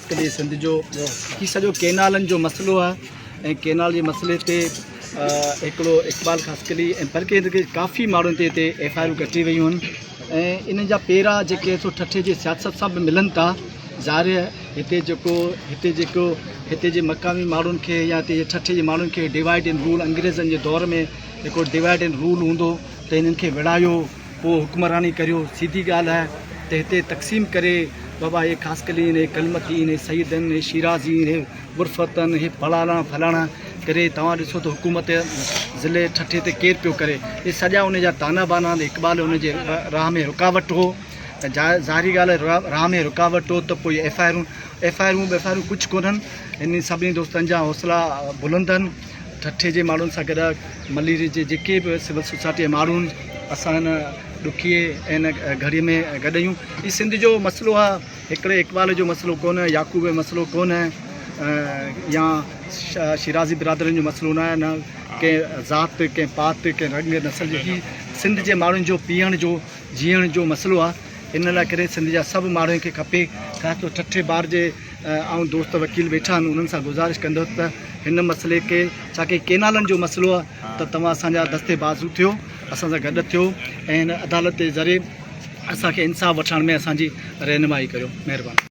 ڪڏهن سنڌ جو هي سڄو ڪينالن جو مسئلو آهي ۽ ڪينال جي مسئلي تي هڪڙو اقبال خاصخيلي ۽ بلڪه هن کي ڪافي ماڻهن تي هتي ايف I آرون ڪٽي ويون آهن ۽ انهن جا پيرا جيڪي سو ٺٽي جي سياست سان به ملن ٿا ظاهر آهي هتي جيڪو هتي جيڪو هتي جي مقامي ماڻهن کي يا هتي جي ٺٽي جي ماڻهن کي ڊوائيڊ اينڊ رول انگريزن جي دور ۾ هڪڙو ڊوائيڊ اينڊ رول هوندو ته انهن کي وڙهايو پوء حڪمراني ڪريو، سيڌي ڳالهه آهي ته هتي تقسيم ڪري بابا هي خاصخيلين، هي ڪلمتين، هي سيدن، هي شيرازين، هي غرفتن، هي فلاڻا فلاڻا ڪري توهان ڏسو ته حڪومت ضلعي ٺٽي تي ڪير پيو ڪري، اهي سڄا ان جا تانا بانا آهن، اقبال ان جي راهه ۾ رڪاوٽ هو ته ظاهري ڳالهه آهي راهه ۾ رڪاوٽ هو ته پوء ايف I آرون ايف I آرون ٻيف I آرون ڪجهه ڪونهن، انهن سڀني دوستن جا حوصلا بلند آهن، ٺٽي جي ماڻهن سان گڏ ملير جي جيڪي به سول سوسائٽي جا ماڻهو آهن اسان هن ڏکي ۽ هن گهڙي ۾ گڏ آهيون. هي سنڌ جو مسئلو آهي هڪڙي اقبال جو مسئلو ڪونه يعقوب جو مسئلو ڪونه يا شيرازي برادرين جو مسئلو نه آهي نه ڪنهن ذات ڪنهن پات ڪنهن رنگ نسل جو هي سنڌ جي ماڻهن جو پيئڻ جو جيئڻ جو مسئلو آهي ان لاء ڪري سنڌ جا سڀ ماڻهن کي کپي خاص طور ٺٽي بار جي آئون دوست وڪيل ويٺا آهن انهن سان گذارش ڪندس ته هن مسئلي کي ڇاڪي ڪينالن جو مسئلو آهي ته توهان اسان جا دستي بازو ٿيو اسان سان گڏ ٿيو ۽ هن عدالت جي ذريعي اسان کي انصاف وٺڻ ۾ اسان جي رهنمائي ڪريو مهرباني.